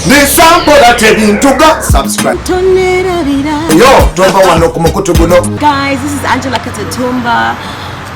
Nisampola tebintuga subscribe. Tonerabira. Yo tova wano ku mukutu guno. Guys, this is Angela Katatumba.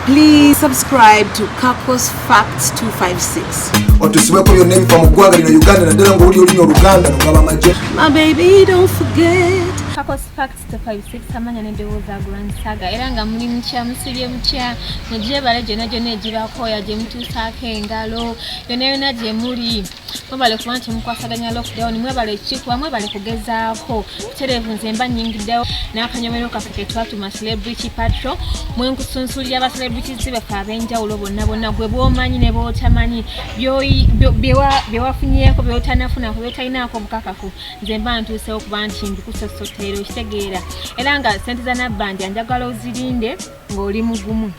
Please subscribe to Kakos Facts 256. Otusibeko byonna ebifa mu ggwanga lino Uganda, naddala ng'owuli olulimi Oluganda nogaba amagye. My baby, don't forget. Kakos Facts 256, amanya n'eddoboozi Grand Saga. Era nga muli mutya? Musibye mutya? Mugyebale gyonna gyonna egibakooya gye mutuusaako engalo, yonna yonna gye muli. Mwebale kuba nti mukwasaganya lockdown, mwebale ekikuba, mwebale kugezaako butereevu. Nze mba nnyingiddewo n'akanyomero kaffe ke twatuma Celebrity Patrol, mwenkusunsulira ba celebrities baffe ab'enjawulo bonna bonna, gwe bw'omanyi ne bw'otamanyi, bye wafunyeeko, by'otanafunako, by'otalinaako bukakafu. Nze mba ntuusewo kuba nti mbikusosoteera, okitegeera? Era nga sente za nabbanja njagala ozirinde ng'oli mugumu.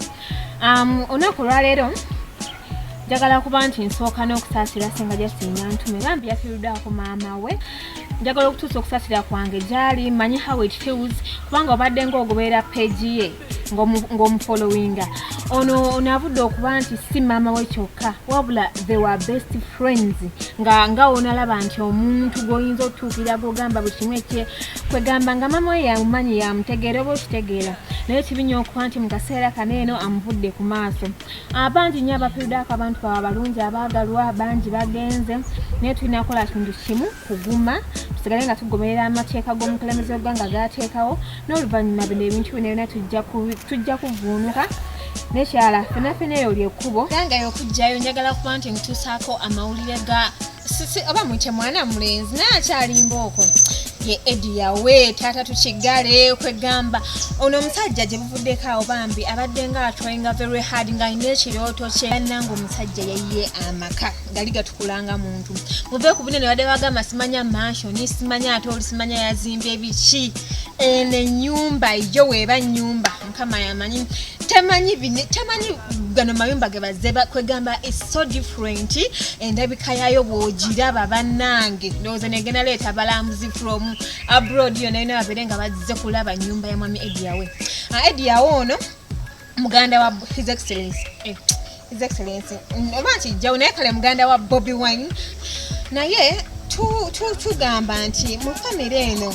Olunaku olwaleero njagala kuba nti nsooka n'okusaasira Senga Justine Nantume. Bambi yafiiriddwako maama we. Njagala okutuusa okusaasira kwange gyali. Manyi how it feels, kubanga obadde ng'ogoberera page ye, ng'omufollowinga. Ono avudde okuba nti si maama we kyokka, wabula they were best friends, nga onalaba nti omuntu gw'oyinza otutuukirira, gw'ogamba buli kimu ekye kwegamba nga maama we yamumanyi, yamutegeera, oba okitegeera. Naye kibi nnyo okuba nti mu kaseera kano eno amuvudde ku maaso. Bangi nnyo abafiiriddwako abantu baabwe abalungi, abaagalwa, bangi bagenze, naye tulina kukola kintu kimu: kuguma, tusigale nga tugoberera amateeka g'omukulembeze w'eggwanga gateekawo. N'oluvannyuma bino ebintu bino byonna tujja kuvuunuka nekyala fena fena. Eyo lyekkubo. Era nga yokugjayo, njagala kuba nti ntuusaako amawulire ga sisi, oba muyite mwana mulenzi, naye akyalimba okwo ye Eddy Yawe, taata tukigale. Kwegamba ono omusajja gye buvuddeko awo bambi abadde nga atryinga very hard, ng'alina ekirooto kye. Bannanga, omusajja yayiye amaka gali gatukulanga muntu. Muve ku bunene badde bagamba simanya mansion, simanya ate oli simanya yazimbye biki. Eno ennyumba yo weeba nnyumba, Mukama yamanyi, temanyi temanyi gano mayumba ge bazze kwegamba is so different. Endabika yaayo bw'ogiraba, bannange, ndowooza negenda leeta abalambuzi from abroad yonna yonna, babeere nga bazze kulaba nnyumba ya mwami Eddy Yawe. Ah, Eddy Yawe ono muganda wa His Excellence, His Excellence, oba nkijjawo, naye kale muganda wa Bobi Wine. Naye tugamba nti mu famire eno,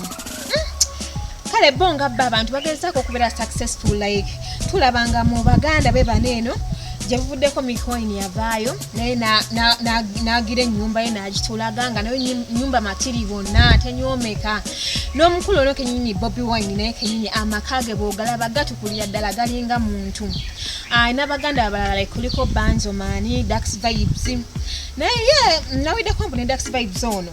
kale bo nga bo abantu bagezaako okubeera successful, like tulabanga mu baganda be bano eno gye buvuddeko Mikie Wine yavaayo naye n'agira ennyumba ye n'agitulaga nga nayo nyumba matiri bonna tenyoomeka. N'omukulu ono kenyini Bobi Wine naye kenyini amaka ge bw'ogalaba gatukulira ddala, galinga muntu. Alina baganda abalala, like kuliko Banzoman, Dax Vibes. Naye ye nawiddeko mbu ne Dax Vibes ono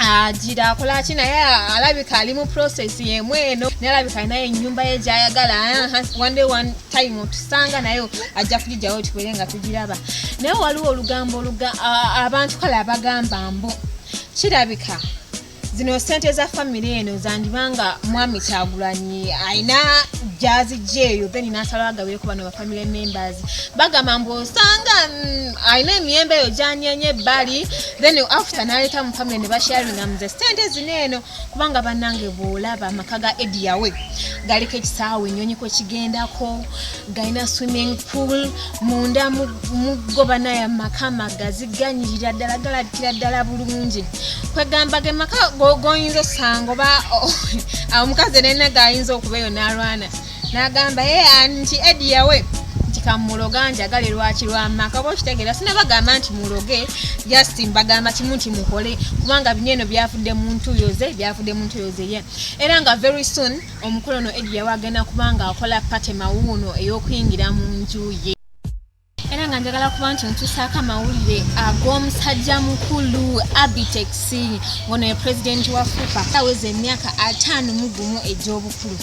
agira akola ki, naye alabika ali mu process yemu eno, naye alabika alinayo ennyumba ye gyayagala. One day, one time otusanga nayo ajja kugijjawo tubeere nga tugiraba. Naye waliwo olugambo abantu kale abagamba mbu kirabika zino sente za famire eno zandibanga mwami Kyagulanyi alina gyazijja eyo, then nasalawo agabireko bano ba family members. Bagamba mbu osanga alina emiyembe eyo gyanyenye ebbali, then after naleeta mu family ne basharinga muze sente zino eno. Kubanga bannange, bw'olaba amaka ga Eddy Yawe, galiko ekisaawe ennyonyi kwe kigendako, galina swimming pool munda mugo. Banaye, amaka magazi, ganyirira ddala, galabikira ddala bulungi. Kwegamba ge maka goyinza osanga oba omukazi nena gayinza okuba eyo n'alwana n'agamba ye nti Eddy Yawe nti kamuloga njagale lwaki lwamaka, oba okitegeera. Sinabagamba nti muloge, just mbagamba kimu nti mukole, kubanga bino eno byavudde mu ntuuyo ze, byavudde mu ntuuyo ze ye. Era nga very soon omukulu ono Eddy Yawe agenda kubanga akola party mawuuno ey'okuyingira mu nju ye. Era nga njagala kuba nti ntuusaako amawulire ag'omusajja mukulu Abitex, ngono ye pulezidenti wa FUFA, aweza emyaka 51 egy'obukulu.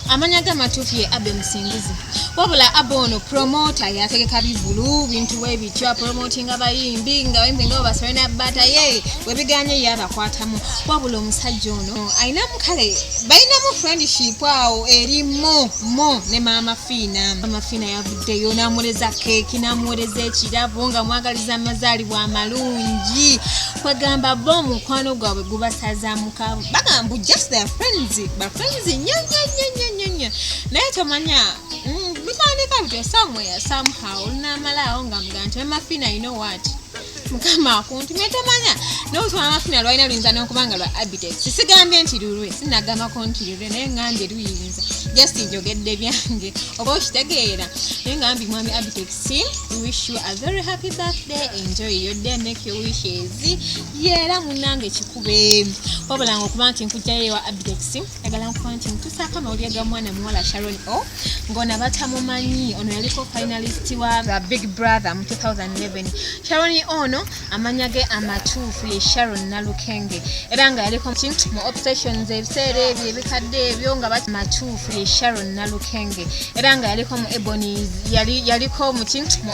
Amanya ge amatuufu ye Abe Musinguzi. Wabula Abe ono promota, yategeka bivulu, bintu bwe bityo, apromotinga bayimbi, nga bayimbi nga baserena bata ye webiganye ye abakwatamu. Wabula omusajja ono ayinamu, kale balinamu friendship awo erimu mo ne Maama Fiina. Maama Fiina yavuddeyo n'amuwereza keeki, n'amuwereza ekirabo nga mwagaliza amazaalibwa amalungi. Kwegamba bo omukwano gwabwe gubasazamuka, bagamba just their friends, ba friends nnyo nnyo nnyo nnyo nnyo nnyo. Naye tomanya, bitandika bityo somewhere somehow, olunaamala awo nga mugaa nti, "Mama Fiina, you know what, Mukama akuntumye, tomanya n'obutwala amafuna lwalina luyinza n'okuba nga lwa Abitex. Sigambye nti lulwe, sinagambako nti lulwe, naye ngambye luyinza, just njogedde byange oba okitegeera. Naye ngambye mwami Abitex, we wish you a very happy birthday, enjoy your day, make your wishes. Yeera munnange kikube. Wabula nga okuba nti nkugjayo ewa Abitex, njagala nkuba nti ntusaako amawulire ga mwana muwala Sharon O, ng'ono abatamumanyi, ono yaliko finalist wa The Big Brother mu 2011. Sharon ono amanya ge amatuufu ye Sharon Nalukenge, era nga yaliko mu Obsessions ebiseera ebyo ebikadde ebyo nga matuufu ye Sharon Nalukenge, era nga yaliko mu Ebonies, yaliko mu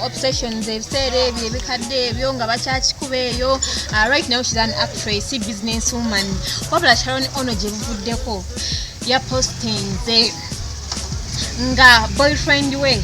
Obsessions ebiseera ebyo ebikadde ebyo nga bakyakikuba eyo. Right now she's an actress, business woman. Wabula Sharon ono gye buvuddeko yapostinze nga boyfriend we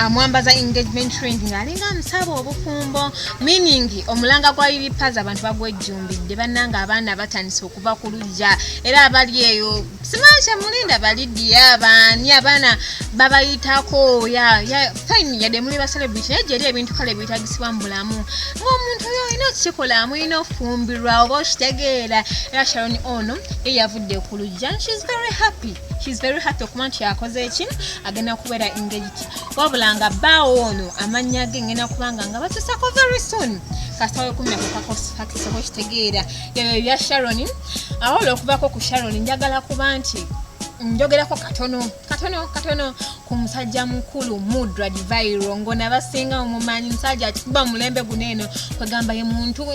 amwambaza engagement ring, ng'alinga amusaba obufumbo, meaning omulanga gwa Lil Pazo abantu bagwejjumbidde. Bannanga abaana batandise okuva ku luggya, era abali eyo simanyi kyemulinda, balidiya baani, abaana babayitako. Ya fine, yadde muli ba celebrity, naye gyeri ebintu kale byetagisibwa mu bulamu ng'omuntu oyo olina okukikola, mulina ofumbirwa oba okitegeera. Era Sharon ono ye yavudde ku luggya, she's very happy, she's very happy okuba nti akoze eki, agenda kubeera engaged. Wabula nga bbaawo ono amannya ge ngenda kubanga nga batusako very soon, kasita wekumira ku Kakos Facts oba okitegeera. Ebyo bya Sharon. Awabula okuvaako ku Sharon, njagala kuba nti njogerako katono katono katono ku musajja mukulu Mudra Divairo, ng'ono abasinga mumumanyi, musajja akikuba mulembe guno eno, kwegamba ye muntu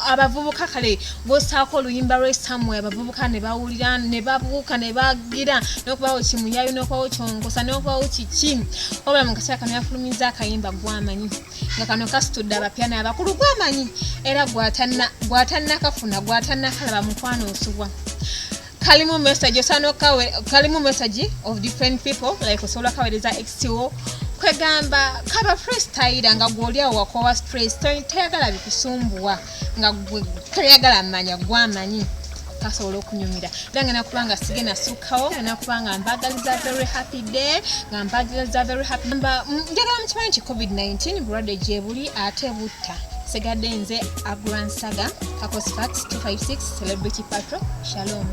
abavubuka kale bwosaako oluyimba lw'esamwe, abavubuka ne bawulira ne babuuka ne bagira n'okubawo kimuyayo n'okubawo kyonkosa n'okubawo kiki. Wabula mu kaseera kano yafulumiza akayimba gwamanyi nga kano kasitudde abapya n'abakulu, gwamanyi, era gwatannakafuna, gwatannakalaba, mukwano osubwa. Kalimu message, osana kalimu message of different people, like osobola kaweereza xto, kwegamba kaba freestyle nga gwoli awo wakowa stress, toyagala bikusumbuwa, nga gwe toyagala manya, gwamanyi kasobola okunyumira. Era ngenda kuba nga sigenda sukkawo, ngenda kuba nga mbagaliza very happy day, nga mbagaliza very happy. Njagala mukimanyi nti COVID-19 bulwadde gye buli ate butta. Sigadde nze Agransaga, Kakos Facts 256, Celebrity Patro. Shalom.